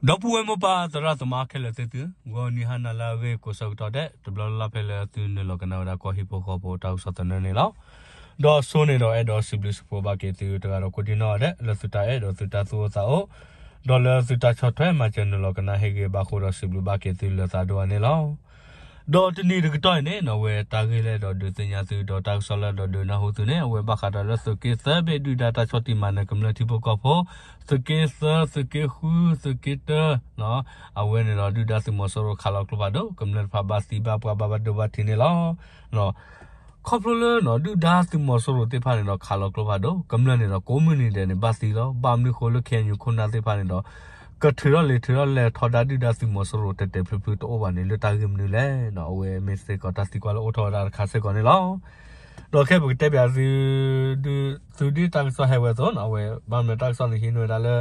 ဒီပုၢ်ဝဲၢ်မိၢ်ပၢ်သရၣ်သမါခဲလၢာ်သ့ၣ်သု, ဂီၤနံၤဟါနၤလၢအဂ့ၤကိးဆၢကတီၢ်ဒဲး တဘျီလၢ်လၢ်ဖဲလၢသုနုာ်လီၤကနၣ်ဝဲဒၣ်ကီၢ်ဟံၣ်ဖိဃီဖိတၢ်ကစီၣ်သနၢၣ်န့ၣ်လီၤ. ဒီးစိန့ၣ်ဒီးအဲၣ်ဒိးစံးဘျုးစံးဖှိၣ်ဘၣ်က့ၤသုတဂၤဒီးကိးဒံနီၢ်ဂၤဒဲး လၢသုတၢ်အဲၣ်ဒီးသုတၢ်သူၣ်အိၣ်သးအိၣ်, ဒီးလၢသုတၢ်ဆီၣ်ထွဲမၤစၢၤနုာ်လီၤကနၣ်ဟ့ၣ်ဂံၢ်ဘါဃိဒီးစံးဘျုးဘၣ်က့ၤသုလၢသးဒိၣ်အါန့ၣ်လီၤ. ဒီးတနံၤတကတီၢ်အံၤန့ၣ်နီၢ် အဝဲတၢ်ဂ့ၢ်လၢအဲၣ်ဒိးဒုးသ့ၣ်ညါသု ဒီးတၢ်ကစီၣ်လၢအဲၣ်ဒိးဒုးနၢ်ဟူသုန့ၣ် အဝဲဘၣ်ဃးဒီးလၢသုးက့သၢဘ့ၣ်ဒုၣ်ဒါတၢ်ဆီၣ်တံၢ်မၤနၢၤကမျၢၢ်ထံဖိကီၢ်ဖိ, သုးက့သၢ, သုးက့ဃု, သုးက့တၢ, အဝဲန့ၣ်ဒီးဒုၣ်ဒါသုးမီၤစိရိၤခးလီၤကျိဖးဒိၣ် ကမျၢၢ်တဖၣ်ဘၣ်သံဘၣ်ပှၢ်ဘၣ်ဘၣ်ဒိဘၣ်ထံးန့ၣ်လီၤ. ခီဖျိလၢနီၢ် ဒုၣ်ဒါသုးမီၤစိရိၤသ့ၣ်တဖၣ်န့ၣ်ဒီးခးလီၤကျိဖးဒိၣ် ကမျၢၢ်န့ၣ်ဒီးကိးမုၢ်နံၤဒဲးန့ၣ် ဘၣ်သံလီၤ. ဘၣ်မနုၤဃိလၢ ခ့ၣ်အဲၣ်ယူၣ် ခိၣ်နၢ်သ့ၣ်တဖၣ်န့ၣ်ဒီး ကထုးထီၣ်လံၤထုးထီၣ်လဲၤထီဒါဒုၣ်ဒါသုးမီၤစိရိၤတဲာ်တဲာ်ဖျုးဖျုးတအိၣ်ဘၣ်န့ၣ် လၢတၢ်ဂ့ၢ်မနုၤလဲၣ်နီၢ် အဝဲမ့ၢ်စ့ၢ်ကီးတၢ်သံကွၢ်လၢအိၣ်ထီၣ်ဝဲဒၣ်တခါစ့ၢ်ကီးန့ၣ်လီၤ. ဒီးခဲအံၤပကတဲပၠးသု သုဒ်တၢ်ကစီၣ်ဟဲဝဲအသိးနီၢ် အဝဲဘၣ်မနုၤတၢ်ကစီၣ်န့ၣ်ဟံးန့ၢ်ဝဲဒၣ်လၢ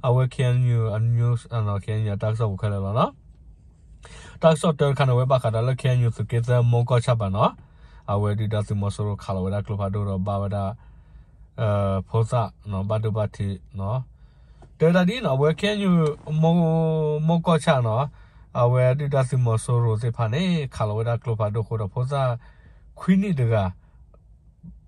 အဝဲ ခ့ၣ်အဲၣ်ယူၣ် အ news နီၢ် ခ့ၣ်အဲၣ်ယူၣ် အတၢ်ကစီၣ်ပူၤခဲလၢာ်လီၤနီၢ်. တၢ်ကစီၣ်တၢတခါန့ၣ် အဝဲဘၣ်ဃးဒီးလၢ ခ့ၣ်အဲၣ်ယူၣ် သုးက့သၢ မိၢ်ကီၢ်ဆၣ်ဘၣ်နီၢ်, အဝဲဒုၣ်ဒါသုးမီၤစိရိၤခးလီၤဝဲဒၣ်ကျိဖးဒိၣ်ဒီးဘၣ်ဝဲဒၣ် ဖိသၣ် ဘၣ်ဒိဘၣ်ထံး တဲဝဲဒၣ်ဒ်နီၢ် အဝဲ ခ့ၣ်အဲၣ်ယူၣ် မိၢ်ကီၢ်ဆၣ်နီၢ်, အဝဲဒုၣ်ဒါသုးမီၤစိရိၤသ့ၣ်တဖၣ်န့ၣ် ခးလီၤဝဲဒၣ်ကျိဖးဒိၣ်အဃိဒီးဖိသၣ် ခွံနံၣ်တဂၤ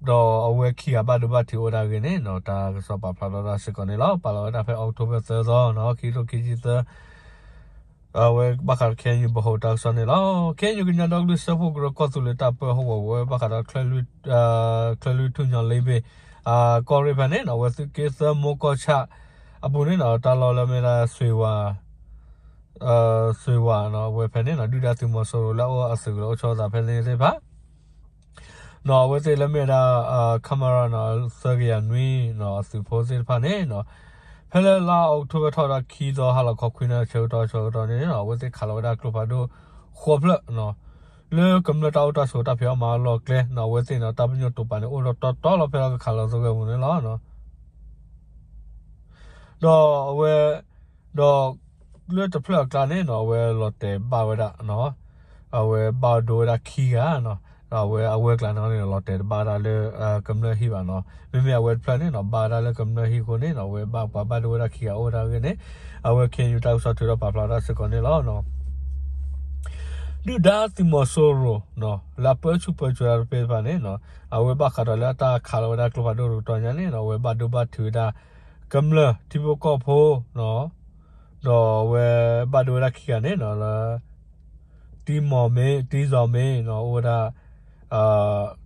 ဒီးအဝဲခံဂၤဘၣ်ဒိဘၣ်ထံးအိၣ်ဒၣ်အဂ့ၢ်န့ၣ်နီၢ် တၢ်ကစီၣ်ပာ်ဖျါထီၣ်ဒၣ်စ့ၢ်ကီးန့ၣ်လီၤ. ပာ်လီၤဝဲဒၣ်ဖဲ October သၢသီနီၢ် ခံကထိခံဆံသၢ အဝဲဘၣ်ဃးဒီး ခ့ၣ်အဲၣ်ယူၣ် ပဟိၣ်တၢ်ကစီၣ်န့ၣ်လီၤ. ခ့ၣ်အဲၣ်ယူၣ် ကညီဒီကလုာ်စၢဖှိၣ်ကရၢကီၢ်သူလ့ၤတၢ်ပၢဟီၣ်ကဝီၤပူၤ အဝဲဘၣ်ဃးဒီး ချၢၣ်လွံၢ်ထူၣ်ညီလ့ဘ့ၣ် ကီၢ်ရ့ၣ်ဖဲန့ၣ်နီၢ် အဝဲသုးက့သၢ မိၢ်ကီၢ်ဆၣ်အပူၤန့ၣ်နီၢ် တၢ်လီၢ်လၢမ့ၢ်ဒၣ် စွ့ၤဝၤ စွ့ၤဝၤနီၢ် အဝဲဖဲန့ၣ်နီၢ် ဒုၣ်ဒါသုးမီၤစိရိၤလၢအအိၣ်အသုးကလၢၤအိၣ်ဆီသးဖဲန့ၣ်သ့ၣ်တဖၣ် နီၢ် အဝဲသ့ၣ်လၢမ့ၢ်ဝဲဒၣ် ခမရ နီၢ် သၢကယၤနွံနီၢ် အသုးဖိသ့ၣ်တဖၣ်န့ၣ်နီၢ် ဖဲလၢလါအီးကထိဘၢၣ်ထီၣ်ဝဲဒၣ်ခံသီ ဟါလီၤခီခွံနၣ်ရံၣ်ဆၢကတီၢ်ဆၢကတီၢ်န့ၣ်နီၢ် အဝဲသ့ၣ်ခးလီၤဝဲဒၣ်ကျိဖးဒိၣ်ဃိးဖျၢၣ်နီၢ် လၢကမျၢၢ်တၢ်အိၣ်တၢ်ဆိးတၢ်ဖံးအီၣ်မၤအီၣ်လီၢ်ကျဲနီၢ် အဝဲသ့ၣ်နီၢ် တၢ်ပညိၣ်တိာ်ပာ်န့ၣ် အိၣ်ဒီးတီတီလီၤဖဲလၢကခးလီၤသဂၢၢ်ပူၤန့ၣ်လီၤ. ဒီးအဝဲ ဒီးလၢတဖျၢၣ်အကျါန့ၣ်နီၢ် အဝဲလီၤတဲာ်ဘၣ်ဝဲဒၣ် အဝဲဘၣ်ဒိဝဲဒၣ်ခံဂၤနီၢ် ဒီးအဝဲအဝဲကျါန့ၣ်န့ၣ် လီၤတဲာ်တဘၣ်ဝဲဒၣ်လၢ ကမျၢၢ်ဟံၣ်ဘၣ်နီၢ် မ့မ့ၢ်အဝဲတဖျၢၣ်န့ၣ်နီၢ် ဘၣ်ဝဲဒၣ်လၢကမျၢၢ်ဟံၣ်အဃိန့ၣ်နီၢ် အဝဲဘၣ်ပှၤဘၣ်ဒိဝဲဒၣ်ခံဂၤအိၣ်ဝဲဒၣ်အဂ့ၢ်န့ၣ် အဝဲ ခ့ၣ်အဲၣ်ယူၣ် တၢ်ကစီၣ်ထုးထီၣ်ပာ်ဖျါဝဲဒၣ်စ့ၢ်ကီးန့ၣ်လီၤ. ဒုၣ်ဒါသုးမီၤစိရိၤနီၢ် လၢအပၢဆူၣ်ပၢစိးတၢ်တဖၣ်န့ၣ်နီၢ် အဝဲဘၣ်ဃးဒီးလၢတၢ်ခးလီၤဝဲဒၣ်ကျိဖးဒိၣ်တကတီၢ်ညါန့ၣ်နီၢ် အဝဲဘၣ်ဒိဘၣ်ထံးဝဲဒၣ် ကမျၢၢ်ထံဖိကီၢ်ဖိနီၢ် ဒီးအဝဲဘၣ်ဒိဝဲဒၣ်ခံဂၤန့ၣ်နီၢ် လၢ တံမီၢ်မ့ၢ် တံစီၤမ့ၢ်နီၢ် အိၣ်ဝဲဒၣ်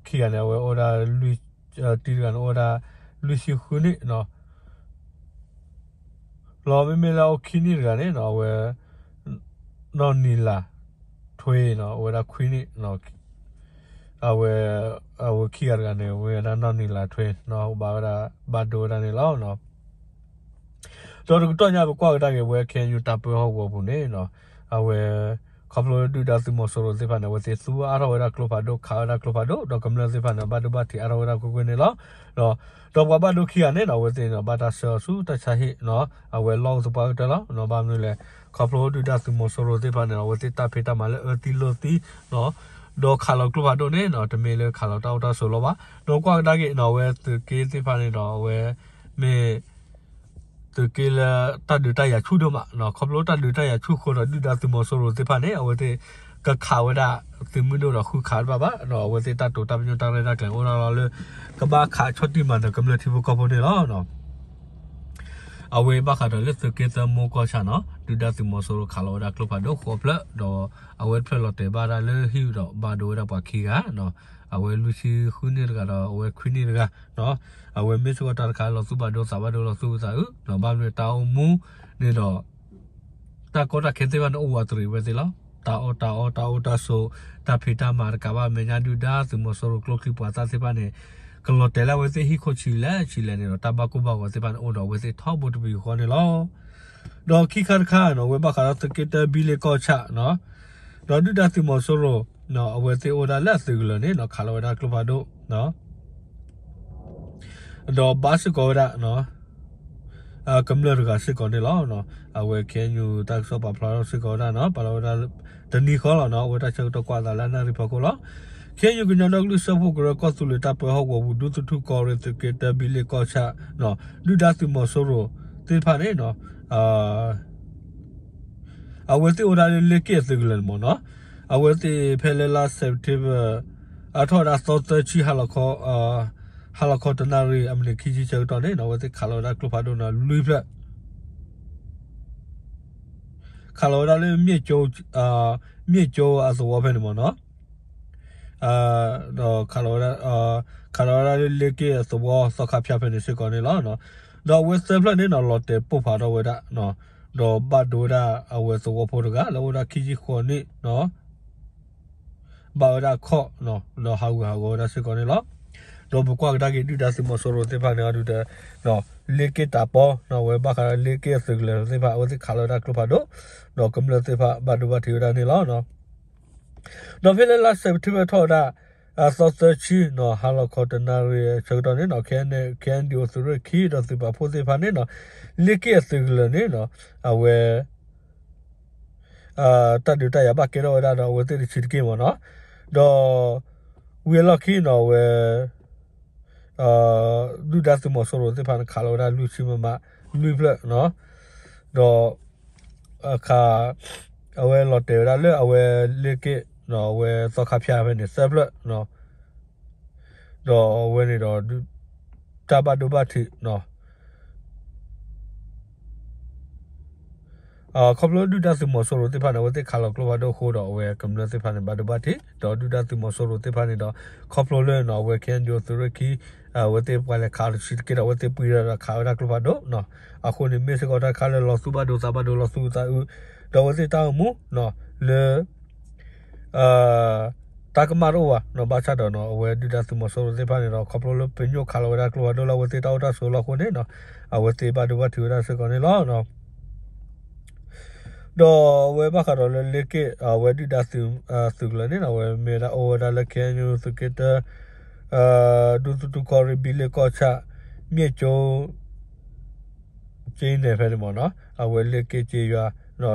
ခံဂၤန့ၣ် အဝဲအိၣ်ဝဲဒၣ် တံတဂၤန့ၣ် အိၣ်ဝဲဒၣ် လွံၢ်ဆံဃုနံၣ်နီၢ် လီၤမ့မ့ၢ်လၢအအိၣ်ခံနံၣ်တဂၤန့ၣ်နီၢ် အဝဲ နီၢ်နံၤလၤထွ့နီၢ် အိၣ်ဝဲဒၣ်ခွံနံၣ် အဝဲ အဝဲခံဂၤတဂၤန့ၣ် ဝဲဒၣ်နီၢ်နံၤလၤထွ့နီၢ် ဘၣ်ဝဲဒၣ် ဘၣ်ဒိဝဲဒၣ်န့ၣ်လီၤ. ဒီးတကတီၢ်ညါပကွၢ်ကဒါက့ၤဝဲ ခ့ၣ်အဲၣ်ယူၣ် တၢ်ပၢဟီၣ်ကဝီၤပူၤန့ၣ်နီၢ် အဝဲ ခီဖျိဒုၣ်ဒါသုးမီၤစိရိၤသ့ၣ်တဖၣ်န့ၣ် အဝဲသ့ၣ်သူအါထီၣ်ဝဲဒၣ်ကျိဖးဒိၣ် ခးဝဲဒၣ်ကျိဖးဒိၣ် ဒီးကမျၢၢ်သ့ၣ်တဖၣ်န့ၣ် ဘၣ်ဒိဘၣ်ထံးအါထီၣ်ဝဲဒၣ်ကွ့ၢ်ကွ့ၢ်န့ၣ်လီၤ. ဒီးပှၤဘၣ်ဒိခံဂၤန့ၣ်နီၢ် အဝဲသ့ၣ်န့ၣ် ဘၣ်တၢ်ဆှၢအီၤဆူတၢ်ဆါဟံၣ်နီၢ် အဝဲလီၢ်အိၣ်သပှၢ်ကတၢၢ်လီၤ. ဘၣ်မနုၤလဲၣ် ခီဖျိဒုၣ်ဒါသုးမီၤစိရိၤသ့ၣ်တဖၣ်န့ၣ် အဝဲသ့ၣ်တၢ်ဖံးတၢ်မၤလၢအၢသံလိာ်သံနီၢ် ဒီးခးလီၤကျိဖးဒိၣ်န့ၣ်နီၢ် တမ့ၢ်လၢခးလီၤတၢ်အိၣ်တၢ်ဆိးလီၤဘၣ်. ဒီးကွၢ်ကဒါက့ၤနီၢ် အဝဲသုးက့သ့ၣ်တဖၣ်န့ၣ်ဒီး အဝဲ မ့ၢ် သုးက့လၢတၢ်ဒုးတၢ်ယၤဆူၣ်ဒိၣ်မးနီၢ် ခီဖျိတၢ်ဒုးတၢ်ယၤဆူၣ်အဃိဒီး ဒုၣ်ဒါသုးမီၤစိရိၤသ့ၣ်တဖၣ်န့ၣ် အဝဲသ့ၣ် ကခးဝဲဒၣ်သုးမုၢ်ဒိၣ်ဒီးဃုခးတဘၣ်ဘၣ်နီၢ် အဝဲသ့ၣ်တၢ်တိာ်တၢ်ပညိၣ်တၢ်ရဲၣ်တၢ်ကျဲၤအိၣ်ဒၣ်လီၤလၢ ကဘၣ်ခးဆီၣ်တံၢ်မၤနၢၤကမျၢၢ်ထံဖိကီၢ်ဖိန့ၣ်လီၤ. အဝဲဘၣ်ဃးဒီးလၢသုးက့သၢမိၢ်ကီၢ်ဆၣ်နီၢ် ဒုၣ်ဒါသုးမီၤစိရိၤခးလီၤဝဲဒၣ်ကျိဖးဒိၣ်ဃိးဖျၢၣ် ဒီးအဝဲတဖျၢၣ်လီၤတဲာ်ဘၣ်ဒၣ်လၢဟံၣ်ဒီးဘၣ်ဒိဝဲဒၣ်ပှၤခံဂၤနီၢ် အဝဲလွံၢ်ဆံဃုနံၣ်တဂၤဒီးအဝဲခွံနံၣ်တဂၤနီၢ် အဝဲမ့ၢ်စ့ၢ်ကီးတၢ်တခါလီၤသူၣ်ဘၣ်ဒိသးဘၣ်ဒိလီၤသူၣ်ဝဲသးအုးနီၢ် ဘၣ်မနုၤတၢ်အိၣ်မူန့ၣ်ဒီး တၢ်ကီတၢ်ခဲသ့ၣ်တဖၣ်န့ၣ် အိၣ်ဝးတရံးဝဲသ့ၣ်လီၤ. တၢ်အီၣ်တၢ်အီ တၢ်အိၣ်တၢ်ဆိး တၢ်ဖံးတၢ်မၤတကးဘၣ် အမဲာ်ညါဒုၣ်ဒါသုးမီၤစိရိၤကျိချံပှၤသၣ်သ့ၣ်တဖၣ်န့ၣ် ကလီၤတဲာ်လၢအဝဲသ့ၣ်ဟံၣ်ခိၣ်ဆံးလဲၣ်ဆံးလဲၣ်န့ၣ်ဒီး တၢ်ဘၣ်ကိၢ်ဘၣ်ဂီၤသ့ၣ်တဖၣ်န့ၣ် အိၣ်ဒီးအဝဲသ့ၣ်ထီဘိတပံၤဃီန့ၣ်လီၤ. ဒီးခံခါတခါနီၢ် အဝဲဘၣ်ဃးဒီးသုးက့တၢဘံလ့ၣ်ကီၢ်ဆၣ်နီၢ် ဒီးဒုၣ်ဒါသုးမီၤစိရိၤ အဝဲသ့ၣ်အိၣ်ဒၣ်လၢအသုးကလၢၤန့ၣ်နီၢ် ခးလီၤဝဲဒၣ်ကျိဖးဒိၣ် ဒီးဘၣ်စ့ၢ်ကီးဝဲဒၣ် ကမျၢၢ်တဂၤစ့ၢ်ကီးန့ၣ်လီၤ. အဝဲ ခ့ၣ်အဲၣ်ယူၣ် တၢ်ကစီၣ်ပာ်ဖျါထီၣ်စ့ၢ်ကီးဝဲဒၣ်နီၢ် ပာ်လီၤဝဲဒၣ် တနံၤဃီလီၤနီၢ် အဝဲတၢ်ဆၢကတီၢ်ကွၢ်အသးလၢအနၣ်ရံၣ်ဖီခိၣ်လီၤ. ခ့ၣ်အဲၣ်ယူၣ် ကညီဒီကလုာ်စၢဖှိၣ်ကရၢကီၢ်သူလ့ၤတၢ်ပၢဟီၣ်ကဝီၤပူၤ ဒူသထူၣ်ကီၢ်ရ့ၣ် သုးက့တၢဘံလ့ၣ်ကီၢ်ဆၣ် ဒုၣ်ဒါသုးမီၤစိရိၤသ့ၣ်တဖၣ်န့ၣ် အဝဲသ့ၣ်အိၣ်ဒၣ်လၢလ့က့ၣ်အသုးကလၢၤန့ၣ်မ့ၢ်နီၤ, အဝဲသ့ၣ်ဖဲလၢလါ September အထီၣ်ဝဲဒၣ်သီသၢဆံ ဟါလီၤခီတနၣ်ရံၣ် အမံးနံးခံဆံဆၢကတီၢ်န့ၣ်နီၤ အဝဲသ့ၣ်ခးလီၤဝဲဒၣ်ကျိဖးဒိၣ်န့ၣ် လွံၢ်ဖျၢၣ် ခးလီၤဝဲဒၣ်လၢ မ့ၣ်ကၠိအသဝီဖဲန့ၣ်မ့ၢ်နီၤ, ဒီးခးလီၤဝဲဒၣ်, ခးလီၤဝဲဒၣ်လၢလ့က့ၣ်အသဝီသီခါဖၠါဖဲန့ၣ်စ့ၢ်ကီးန့ၣ်လီၤ. ဒီးအဝဲသၢဖျၢၣ်န့ၣ်နီၤ လီၤတဲာ်ပိၢ်ဖးထီၣ်ဝဲဒၣ်, ဒီးဘၣ်ဒိဝဲဒၣ်အဝဲသဝီဖိတဂၤ လၢအိၣ်ဝဲဒၣ်ခံဆံဃိးနံၣ် ဘၣ်ဝဲဒၣ်ခီၣ်, ဒီးဟးဂူာ်ဟးဂီၤဝဲဒၣ်စ့ၢ်ကီးန့ၣ်လီၤ. ဒီးပကွၢ်ကဒါက့ၤဒုၣ်ဒါသုးမီၤစိရိၤသ့ၣ်တဖၣ်န့ၣ်အီၤဒုးဒီး လ့က့ၣ်တၢ်ပီ အဝဲဘၣ်ဃးဒီးလ့က့ၣ်အသုးကလၢၤသ့ၣ်တဖၣ် အဝဲသ့ၣ်ခးလီၤဝဲဒၣ်ကျိဖးဒိၣ်, ဒီးကမျၢၢ်သ့ၣ်တဖၣ်ဘၣ်ဒိဘၣ်ထံးဝဲဒၣ်န့ၣ်လီၤ. ဒီးဖဲလၢလါ September ထီၣ်ဝဲဒၣ် အသီသၢဆံနီၤ ဟါလီၤခီတနၣ်ရံၣ်ဆၢကတီၢ်န့ၣ်နီၤ ခဲအံၤ ခဲအံၤဒုးအိၣ်သုးရ့ၣ်ခံဒီးသုးပာ်ဖှိၣ်သ့ၣ်တဖၣ်န့ၣ်နီၤ လ့က့ၣ်အသုးကလၢၤန့ၣ်နီၤ အဝဲ တၢ်ဒုးတၢ်ယၤဘၣ်ကဲထီၣ်ဝဲဒၣ်ဒီးအဝဲသ့ၣ်တဆံးတက့ၢ်မ့ၢ်နီၤ, ဒီး ဝံၤအလီၢ်ခံနီၤ အဝဲ ဒုၣ်ဒါသုးမီၤစိရိၤသ့ၣ်တဖၣ်န့ၣ် ခးလီၤဝဲဒၣ်လွံၢ်ဆံမမ လွံၢ်ဖျၢၣ်နီၤ, ဒီး အခါ အဝဲလီၤတဲာ်ဝဲဒၣ်လၢအဝဲလ့က့ၣ် အဝဲသီခါဖၠါဖဲန့ၣ်သၢဖျၢၣ် ဒီးအဝဲန့ၣ်ဒီး တၢ်ဘၣ်ဒိဘၣ်ထံး ခီဖျိဒုၣ်ဒါသုးမီၤစိရိၤသ့ၣ်တဖၣ်န့ၣ် အဝဲသ့ၣ်ခးလီၤကျိဖးဒိၣ်အဃိဒီး အဝဲကမျၢၢ်သ့ၣ်တဖၣ်န့ၣ် ဘၣ်ဒိဘၣ်ထံး ဒီးဒုၣ်ဒါသုးမီၤစိရိၤသ့ၣ်တဖၣ်န့ၣ်ဒီး ခီဖျိလၢနီၤ အဝဲ ခဲအံၤဒုးအိၣ်သုးရ့ၣ်ခံ အဝဲသ့ၣ်ပှၤလဲၤခးတဆံးတက့ၢ်ဒီး အဝဲသ့ၣ်ပှံၤဒီးခးဝဲဒၣ်ကျိဖးဒိၣ်နီၤ, အဃိန့ၣ် မ့ၢ်စ့ၢ်ကီးတၢ်တခါလၢလီၤသူၣ်ဘၣ်ဒိသးဘၣ်ဒိ လီၤသူၣ်အုးသးအုး ဒီးအဝဲသ့ၣ်တၢ်အိၣ်မူနီၤ လၢ တၢ်ကမၣ်တအိၣ်ဘၣ်နီၤ, ဘၣ်ဆၣ်ဒီးနီၤ အဝဲဒုၣ်ဒါသုးမီၤစိရိၤသ့ၣ်တဖၣ်န့ၣ်ဒီး ခီဖျိလၢပညိၣ်ခးလီၤဝဲဒၣ်ကျိဖးဒိၣ်လၢအဝဲသ့ၣ်တၢ်အိၣ်တၢ်ဆိးလီၢ်အဃိန့ၣ်နီၤ အဝဲသ့ၣ်ဘၣ်ဒိဘၣ်ထံးဝဲဒၣ်စ့ၢ်ကီးန့ၣ်လီၤ. ဒီးအဝဲဘၣ်ဃးဒီးလၢလ့က့ၣ် အဝဲဒုၣ်ဒါသုးကလၢၤန့ၣ်နီၤ အဝဲမ့ၢ်ဝဲဒၣ်အိၣ်ဝဲဒၣ်လၢ ခဲအံၤဒုး သုးက့တၢ ဒူသထူခီရံ ဘံလ့ၣ်ကီၢ်ဆၣ် မ့ၣ်ကၠိ က့န့ၣ်ဖဲန့ၣ်မ့ၢ်နီၤ အဝဲလ့က့ၣ်က့ယွၤ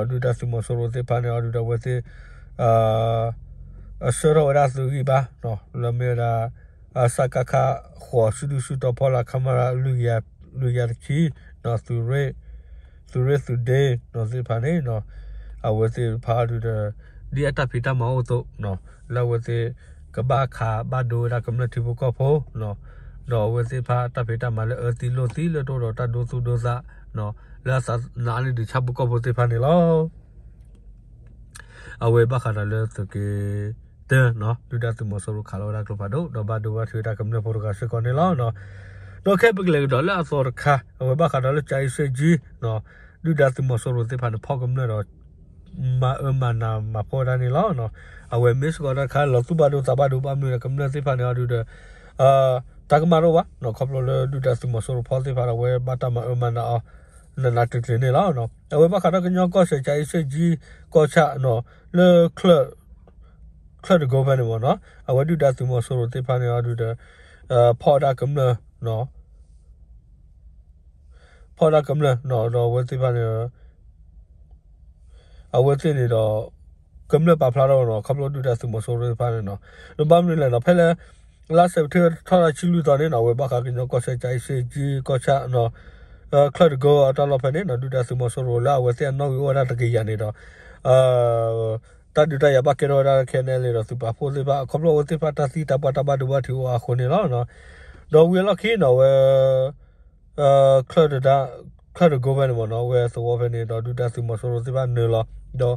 ဒုၣ်ဒါသုးမီၤစိရိၤသ့ၣ်တဖၣ်န့ၣ်အီၤဒုးဒီးအဝဲသ့ၣ် အဆှၢထီၣ်ဝဲဒၣ်သုးဂံၢ်ဘါ လၢမ့ၢ်ဝဲဒၣ် စကခ ဃိး စုဒုၣ်စုတီၤဖီလာ် ခမရ လွံၢ်ကယၤတဆံ သုးရ့ၣ် သုးရ့ၣ်သုးဒ့သ့ၣ်တဖၣ်န့ၣ် အဝဲသ့ၣ်တဖၣ်အီၤဒုးဒီး ဒ်အတၢ်ဖံးတၢ်မၤအိၣ်အသိး လၢအဝဲသ့ၣ် ကဘၣ်ခးဘၣ်ဒိဝဲဒၣ်ကမျၢၢ်ထံဖိကီၢ်ဖိ ဒီးအဝဲသ့ၣ်တဖၣ်တၢ်ဖံးတၢ်မၤလၢအၢသံလိာ်သံလၢတအိၣ်ဒီးတၢ်ဒိသူၣ်ဒိသး လၢအသးနးအါန့ၢ်ဒံးဆၣ်ဖိကီၢ်ဖိသ့ၣ်တဖၣ်န့ၣ်လီၤ. အဝဲဘၣ်ဃးဒီးလၢသုးက့တၢနီၤ ဒုၣ်ဒါသုးမီၤစိရိၤခးလီၤဝဲဒၣ်ကျိဖးဒိၣ် ဒီးဘၣ်ဒိဘၣ်ထံးဝဲဒၣ်ကမျၢၢ်ဖိတဂၤစ့ၢ်ကီးန့ၣ်လီၤ. ဒီးခဲအံၤပကလဲၤကဒီးလၢအသီတခါ အဝဲဘၣ်ဃးဒီးလၢ ကၠၤအ့စ့ၣ်ကၠံ ဒုၣ်ဒါသုးမီၤစိရိၤသ့ၣ်တဖၣ်န့ၣ် ဖီၣ်ကမျၢၢ်ဒီး မၤအၢမၤနးမၤဖှီၣ်ဝဲဒၣ်န့ၣ်လီၤ. အဝဲမ့ၢ်စ့ၢ်ကီးတၢ်တခါလီၤသူၣ်ဘၣ်ဒိသးဘၣ်ဒိဘၣ်မနုၤဒီးကမျၢၢ်သ့ၣ်တဖၣ်န့ၣ်အီၤဒုးဒီး တၢ်ကမၣ်တအိၣ်ဘၣ် ခီဖျိလၢဒုၣ်ဒါသုးမီၤစိရိၤဖီၣ်သ့ၣ်တဖၣ်ဒီး အဝဲဘၣ်တၢ်မၤအၢမၤနးအီၤ နးနးကျံၤကျံၤန့ၣ်လီၤ. အဝဲဘၣ်ဃးဒီးကညီကီၢ်စဲၣ် ကၠၤအ့စ့ၣ်ကၠံ ကီၢ်ဆၣ်နီၤ လၢ ချၢၣ်တကိဖဲန့ၣ်မ့ၢ်နီၤ အဝဲဒုၣ်ဒါသုးမီၤစိရိၤသ့ၣ်တဖၣ်န့ၣ်အီၤဒုးဒီး ဖီၣ်ဝဲဒၣ်ကမျၢၢ် ဖီၣ်ဝဲဒၣ်ကမျၢၢ်နီၤ ဒီးအဝဲသ့ၣ်တဖၣ်န့ၣ် အဝဲသ့ၣ်န့ၣ်ဒီး ကမျၢၢ်ပာ်ဖျါထီၣ်နီၤ ခီဖျိဒုၣ်ဒါသုးမီၤစိရိၤသ့ၣ်တဖၣ်န့ၣ်နီၤ ဒီးဘၣ်မနုၤလဲၣ်နီၤ ဖဲလၢ လါစဲးပထ့ဘၢၣ်ထီၣ်ဒၣ်ဆံလွံၢ်သီန့ၣ်နီၤ အဝဲဘၣ်ဃးကညီကီၢ်စဲၣ် ကၠၤအ့စ့ၣ်ကၠံ ကီၢ်ဆၣ်နီၤ ချၢၣ်တကိအတၢ်လီၢ်ဖဲန့ၣ်နီၤ ဒုၣ်ဒါသုးမီၤစိရိၤလၢအဝဲသ့ၣ်အနီၣ်ဂံၢ်အိၣ်ဝဲဒၣ်တကယၤန့ၣ်ဒီး တၢ်ဒုးတၢ်ယၤဘၣ်ကဲထီၣ်ဝဲဒၣ် ခဲအံၤန့ၣ်လီၤဒီးသုးပာ်ဖှိၣ်သ့ၣ်တဖၣ် ခီဖျိအဝဲသ့ၣ်တဖၣ်တၢ်သံတၢ်ပှၢ်တၢ်ဘၣ်ဒိဘၣ်ထံးအိၣ်အဃိန့ၣ်လီၤ. ဒီးဝံၤအလီၢ်ခံနီၤ အဝဲ ချၢၣ်တကိဖဲန့ၣ်မ့ၢ်နီၤ အဝဲသဝီဖဲန့ၣ်ဒီး ဒုၣ်ဒါသုးမီၤစိရိၤသ့ၣ်တဖၣ်နုာ်လီၤ ဒီး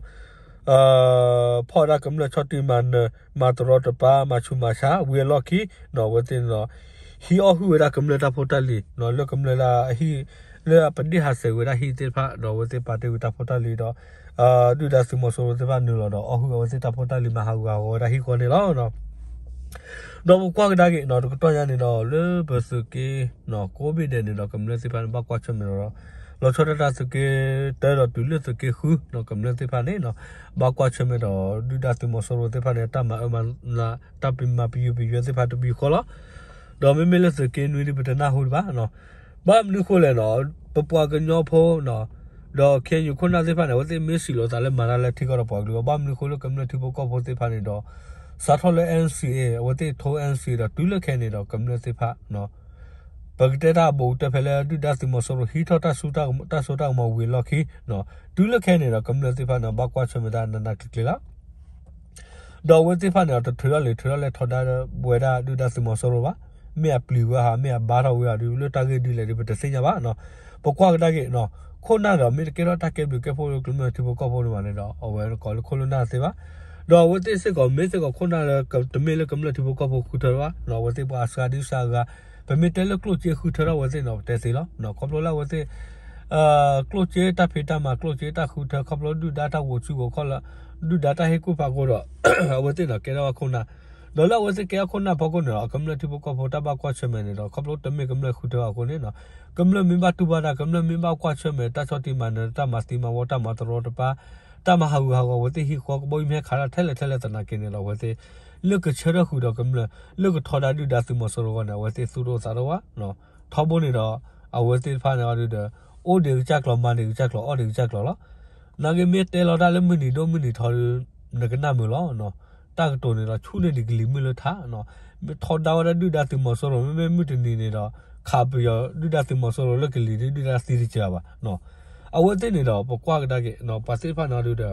ဖီၣ်ဝဲဒၣ်ကမျၢၢ်ဆီၣ်တံၢ်မၤနၢၤ မၤတရီတပါ မၤဆူးမၤဆါ ဝံၤအလီၢ်ခံနီၤ အဝဲသ့ၣ်န့ၣ်ဒီး ဟံးအီၣ်ဟုၣ်ဝဲဒၣ်ကမျၢၢ်တၢ်ဖိတၢ်လံၤနီၤ လၢကမျၢၢ်လၢအဟံၣ် လၢအပဒ့ၣ်ဟးဆှဲးဝဲဒၣ်ဟံၣ်သ့ၣ်တဖၣ် ဒီးအဝဲသ့ၣ်ပာ်တ့ၢ်ဝံၤတၢ်ဖိတၢ်လံၤဒီး ဒုၣ်ဒါသုးမီၤစိရိၤသ့ၣ်တဖၣ်နုာ်လီၤဒီး အီၣ်ဟုၣ်အဝဲသ့ၣ်တၢ်ဖိတၢ်လံၤမၤဟးဂူာ်ဟးဂီၤဝဲဒၣ်ဟံၣ်ဃီန့ၣ်လီၤ. ဒီးပကွၢ်ကဒါက့ၤနီၤ တကတီၢ်ညါန့ၣ်ဒီး လၢပသုးက့နီၤ ကိးဘ့ၣ်ဒဲးန့ၣ်ဒီး ကမျၢၢ်သ့ၣ်တဖၣ်န့ၣ် ဘၣ်ကွၢ်ဆၢၣ်မဲာ်ဒီး လီၤဆီဒၣ်တၢ်သုးက့တၢဒီးတုၤလၢသုးက့ဃုနီၤ ကမျၢၢ်သ့ၣ်တဖၣ်န့ၣ်နီၤ ဘၣ်ကွၢ်ဆၢၣ်မဲာ်ဒီး ဒုၣ်ဒါသုးမီၤစိရိၤသ့ၣ်တဖၣ်န့ၣ် တၢ်မၤအၢမၤနး တၢ်ပမၤပယုၢ်ပယွဲသ့ၣ်တဖၣ်တပယူာ်ဃီလီၤ. ဒီးမ့မ့ၢ်လၢသုးက့နွံဒ်ပတနၢ်ဟူဘၣ်နီၤ ဘၣ်မနုၤဃိလဲၣ်နီၤ ပပှၤကညီဖိနီၤ ဒီး ခဲအံၤ ခိၣ်နၢ်သ့ၣ်တဖၣ်န့ၣ် အဝဲသ့ၣ်မ့ၢ်စံးလိာ်သးလၢမၤတၢ်လၢထံကီၢ်ဒီးပှၤကလုာ်ဘၣ် ဘၣ်မနုၤဃိလၢကမျၢၢ်ထံဖိကီၢ်ဖိသ့ၣ်တဖၣ်န့ၣ်ဒီး စးထီၣ်လၢ NCA အဝဲသ့ၣ်ထိ NCA ဒီးတုၤလၢခဲအံၤန့ၣ်ဒီး ကမျၢၢ်သ့ၣ်တဖၣ်နီၤ ပကတဲတၢ်အဘူးကတၢၢ်ဖဲလၢဒုၣ်ဒါသုးမီၤစိရိၤဟံးထီၣ်တၢ်စိတၢ်ကမီၤဝံၤအလီၢ်ခံ, တုၤလၢခဲအံၤန့ၣ်ဒီး ကမျၢၢ်သ့ၣ်တဖၣ်န့ၣ် ဘၣ်ကွၢ်ဆၢၣ်မဲာ်တၢ်နးနးကျံၤကျံၤလီၤ. ဒီးအဝဲသ့ၣ်တဖၣ်န့ၣ်ဒီး တထုးထီၣ်လံၤထုးထီၣ်လဲၢ်ထီဒါဝဲဒၣ်ဒုၣ်ဒါသုးမီၤစိရိၤဘၣ်, မ့ၢ်အပျံၤဝဲဧါ မ့ၢ်အဘါထီၣ်ဝဲဧါဒီး လၢတၢ်ဂ့ၢ်ဒ်လဲၣ်ဒီး ပတသ့ၣ်ညါဘၣ်. ပကွၢ်ကဒါက့ၤ ခိၣ်နၢ်ဒီးမ့ၢ်တကဲထီၣ်တၢ်ကဲဘျုးကဲဖှိၣ်လၢကမျၢၢ်ထံဖိကီၢ်ဖိန့ၣ်ဘၣ်န့ၣ်ဒီး အဝဲကိးလၢခိၣ်လၢနၢ်သ့ဘၣ်. ဒီးအဝဲသ့ၣ်စ့ၢ်ကီး မ့ၢ်စ့ၢ်ကီးခိၣ်နၢ်လၢ တမ့ၢ်လၢကမျၢၢ်ထံဖိကီၢ်ဖိဃုထၢဘၣ်, အဝဲသ့ၣ်ပှၤစှၤဒုစှၤဂၤ, ပမ့ၢ်တဲလၢကျိၣ်စ့ဃုထၢထီၣ်အဝဲသ့ၣ်န့ၣ် ပတဲသ့လီၤ. ခီဖျိလၢအဝဲသ့ၣ် ကျိၣ်စ့တၢ်ဖံးတၢ်မၤ ကျိၣ်စ့တၢ်ဃုထၢ ခီဖျိဒုၣ်ဒါတၢ်ဂိၤဆူၣ်ဂိၤခီၣ်လၢ ဒုၣ်ဒါတၢ်ဟ့ၣ်ကူၣ်ဖးအဃိဒီး အဝဲသ့ၣ်န့ၣ်ကဲထီၣ်ဝဲခိၣ်နၢ်, ဒီးလၢအဝဲသ့ၣ်ကဲထီၣ်ခိၣ်နၢ်ဖီခိၣ်န့ၣ်ဒီး ကမျၢၢ်ထံဖိကီၢ်ဖိတၢ်ဘၣ်ကွၢ်ဆၢၣ်မဲာ်န့ၣ်ဒီး ခီဖျိတမ့ၢ်ကမျၢၢ်ဃုထၢအဃိန့ၣ် ကမျၢၢ်မ့ၢ်ဘၣ်တူၢ်ဘၣ်တၢ် ကမျၢၢ်မ့ၢ်ဘၣ်ကွၢ်ဆၢၣ်မဲာ် တၢ်ဆီၣ်တံၢ်မၤနၢၤ တၢ်မၤသံမၤဝီ တၢ်မၤတရီတပါ တၢ်မၤဟးဂူာ်ဟးဂီၤ အဝဲသ့ၣ်ဟံၣ်ဃီကဘီယူၤမ့ၢ်ဟဲခးတၢ်ထဲလဲၣ်ထဲလဲၣ်သနာ်က့န့ၣ်ဒီး အဝဲသ့ၣ် လၢကဆၢထၢၣ်ဃုာ်ဒီးကမျၢၢ် လၢကထီဒါဒုၣ်ဒါသုးမီၤစိရိၤအဂီၢ်န့ၣ် အဝဲသ့ၣ်သူၣ်တအိၣ်သးတအိၣ်ဘၣ်. ထီဘိန့ၣ်ဒီး အဝဲသ့ၣ်တဖၣ်န့ၣ်အီၤဒုဒီး အိၣ်ဒံးကစၢ်ကျိၤ မၤဒံးကစၢ်ကျိၤ အီၣ်ဒံးကစၢ်ကျိၤလီၤ. နာ်က့မ့ၢ်တဲလီၤတၢ်လၢမုၢ်နံၤဒိၣ်မုၢ်နံၤထီဒီး နကနၣ်မုာ်လီၤ. တၢ်ကတိၤန့ၣ်ဒီး ဆူၣ်န့ၢ်ဒံးကလံၤမုၢ်လၢထး, မ့ၢ်ထီဒါဝဲဒၣ်ဒုၣ်ဒါသုးမီၤစိရိၤ မ့မ့ၢ်မုၢ်တနံၤန့ၣ်ဒီး ခးပယီၤဒုၣ်ဒါသုးမီၤစိရိၤလၢကလံၤဒုး ဒုၣ်ဒါသံတစှၤဘၣ်. အဝဲသ့ၣ်န့ၣ်ဒီး ပကွၢ်ကဒါက့ၤ ပှၤသ့ၣ်တဖၣ်န့ၣ်အီၤဒုဒီး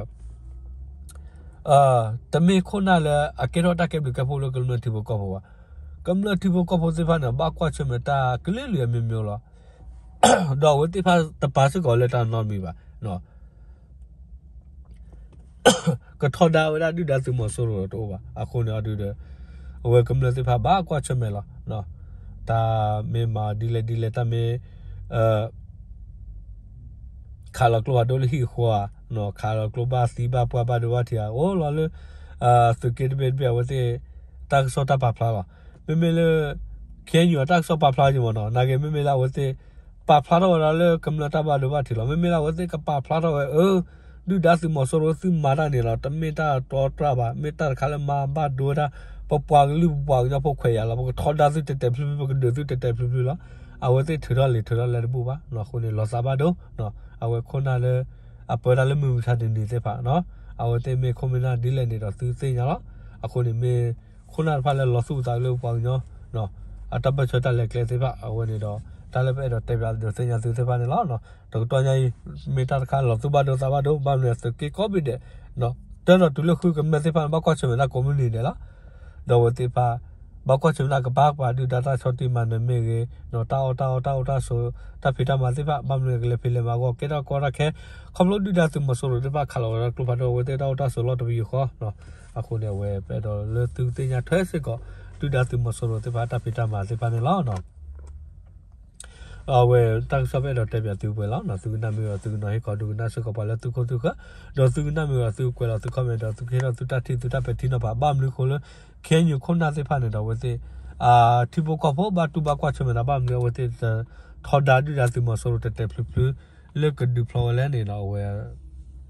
တမ့ၢ်ခိၣ်နၢ်လၢအကဲထီၣ်တၢ်ကဲဘျုးကဲဖှိၣ်လၢကမျၢၢ်ထံဖိကီၢ်ဖိဘၣ်. ကမျၢၢ်ထံဖိကီၢ်ဖိသ့ၣ်တဖၣ်န့ၣ် ဘၣ်ကွၢ်ဆၢၣ်မဲာ်တၢ်ကလုာ်ကလုာ်အမျိုးမျိုးလီၤ. ဒီးအဝဲသ့ၣ်တဖၣ်တပာ်စ့ၢ်ကီးလၢတၢ်နီတမံၤဘၣ်. ကထီဒါဝဲဒၣ်ဒုၣ်ဒါသုးမီၤစိရိၤတအိၣ်ဘၣ်. အဃိန့ၣ်အီၤဒုဒီး အဝဲကမျၢၢ်သ့ၣ်တဖၣ်ဘၣ်ကွၢ်ဆၢၣ်မဲာ်လီၤ. တၢ်မ့ၢ်မၤဒ်လဲၣ်ဒ်လဲၣ် တၢ်မ့ၢ် ခးလီၤကျိဖးဒိၣ်လၢဟံၣ်အဃီဧါ, ခးလီၤကျိဘၣ်သံဘၣ်ပှၢ်ဘၣ်ဒိဘၣ်ထံးဧါ, အိၣ်လီၤလၢ သုးက့တဘ့ၣ်တဘ့ၣ် အဝဲသ့ၣ် တၢ်ကစီၣ်တၢ်ပာ်ဖျါလီၤ. မ့မ့ၢ်လၢ ခ့ၣ်အဲၣ်ယူၣ် အတၢ်ကစီၣ်ပာ်ဖျါက့ၤမ့ၢ်နီၤ, နာ်က့မ့မ့ၢ်လၢအဝဲသ့ၣ် ပာ်ဖျါထီၣ်ဝဲဒၣ်လၢကမျၢၢ်တၢ်ဘၣ်ဒိဘၣ်ထံးလီၤ. မ့မ့ၢ်လၢအဝဲသ့ၣ်ကပာ်ဖျါထီၣ်ဝဲ အၢ ဒုၣ်ဒါသုးမီၤစိရိၤသုမၤတၢ်န့ၣ်လီၤ, တမ့ၢ်တၢ်တီတြၢ်ဘၣ်, မ့ၢ်တၢ်တခါလၢမၤဘၣ်ဒိဝဲဒၣ် ပပှၤကလုာ်ပပှၤကညီဖိခွဲးယာ်လီၤ, ပကထီဒါသုတဲာ်တဲာ်ဖျုဖျု ပကဒုးသုတဲာ်တဲာ်ဖျုဖျုလီၤ. အဝဲသ့ၣ်ထုးထီၣ်လံၤထုးထီၣ်လဲၢ်တဘူၣ်ဘၣ်. အဃိန့ၣ် လီၤသးဘၣ်ဒိ, အဝဲခိၣ်နၢ်လၢ အပၢတၢ်လၢမုၢ်မဆါတနံၤသ့ၣ်တဖၣ် အဝဲသ့ၣ်မ့ၢ်ခိၣ်မ့ၢ်နၢ်ဒ်လဲၣ်န့ၣ်ဒီးသုသ့ၣ်ညါလီၤ. အဃိန့ၣ်မ့ၢ်ခိၣ်နၢ်တဖၣ်လၢလီၤသူၣ်အသးလၢပပှၤကညီ အတၢ်ပၢၢ်ဆၢတၢ်လဲၤကျဲသ့ၣ်တဖၣ် အဝဲန့ၣ်ဒီး တၢ်လၢပအဲၣ်ဒိးတဲပၠးဒုးသ့ၣ်ညါသုသ့ၣ်တဖၣ်န့ၣ်လီၤ. တကတီၢ်ညါအံၤ မ့ၢ်တၢ်တခါလီၤသူၣ်ဘၣ်ဒိသးဘၣ်ဒိ ဘၣ်မနုၤသုးက့ကိးဘ့ၣ်ဒဲး တၢ်ဒီးတုၤလၢဃုကမျၢၢ်သ့ၣ်တဖၣ်န့ၣ် ဘၣ်ကွၢ်ဆၢၣ်မဲာ်တၢ်ကိးမုၢ်နံၤဒဲးလီၤ. ဒီးအဝဲသ့ၣ်တဖၣ် ဘၣ်ကွၢ်ဆၢၣ်မဲာ်တၢ်ကပၤကပၤ ဒုၣ်ဒါတၢ်ဆီၣ်တံၢ်မၤနၢၤမ့ၢ်ဂ့ၤ, တၢ်အီၣ်တၢ်အီတၢ်အိၣ်တၢ်ဆိး တၢ်ဖံးတၢ်မၤသ့ၣ်တဖၣ် ဘၣ်မနုၤကလဲၤဖံးလဲၤမၤအဂီၢ် ကဲထီၣ်ကီတၢ်ခဲ ခီဖျိဒုၣ်ဒါသုးမီၤစိရိၤသ့ၣ်တဖၣ်ခးလီၤဝဲဒၣ်ကျိဖးဒိၣ် အဝဲသ့ၣ်တၢ်အိၣ်တၢ်ဆိးလီၢ်တပယူာ်ဃီ အဃိန့ၣ် အဝဲပအဲၣ်ဒိးလၢသုကသ့ၣ်ညါထွဲစ့ၢ်ကီး ဒုၣ်ဒါသုးမီၤစိရိၤသ့ၣ်တဖၣ်တၢ်ဖံးတၢ်မၤသ့ၣ်တဖၣ်န့ၣ်လီၤ. အဝဲတၢ်ကစီၣ်ပအဲၣ်ဒိးတဲပၠးသုပှဲၤလီၤ. သုကနၣ်မ့ၢ်ဝဲဒီးသုကနီၤဟ့ၣ်ခီဒုးကနၣ်စ့ၢ်ကီးပှၤလၢသုခိၣ်သုဃၢၤ, ဒီးသုကနၣ်မ့ၢ်ဝဲဒီးသုကွဲးလီၤသု comment ဒီးသုကဟ့ၣ်ထီၣ်သုတၢ်ထံၣ်သုတၢ်ပဲာ်ထံနီၤဖး ဘၣ်မနုၤအဃိလၢ ခ့ၣ်အဲၣ်ယူၣ်ခိၣ်နၢ်သ့ၣ်တဖၣ်န့ၣ်ဒီးအဝဲသ့ၣ် ထံဖိကီၢ်ဖိဘၣ်တူၢ်ဘၣ်ကွၢ်ဆၢၣ်မဲာ်ဒီး ဘၣ်မနုၤအဝဲသ့ၣ်တထီဒါဒုၣ်ဒါသုးမီၤစိရိၤတဲာ်တဲာ်ဖျုဖျု လၢကဒုးဖျီဝဲလဲၣ်န့ၣ်ဒီး အဝဲ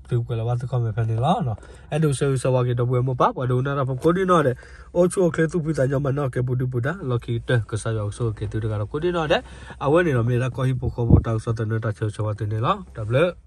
သုကွဲးလီၤဘၣ်သု comment ဖဲန့ၣ်လီၤ. အဲၣ်ဒိးဆၢဂ့ၤဆၢဝါက့ၤဒီပုၢ်ဝဲၢ်မိၢ်ပၢ် ပှၤဒိကနၣ်တၢ်ဖိကိးဒံနီၢ်ဒဲး အိၣ်ဆူၣ်အိၣ်ချ့သူၣ်ဖှံသးညီ မၤနၢၤကဲပူၤဒုပူၤဒါ လီၢ်ခံကတၢၢ်ကစၢ်ယွၤကဆိၣ်ဂ့ၤက့ၤသုတဂၤဒီးကိးဒံနီၢ်ဒဲး. အဝဲန့ၣ်ဒီးမ့ၢ်ဒၣ်ကီၢ်ဟံၣ်ဖိဃီဖိတၢ်ကစီၣ်သနၢၣ်တၢ်ဆၢဂ့ၤဆၢဝါသုန့ၣ်လီၤ. တၢ်ဘျုး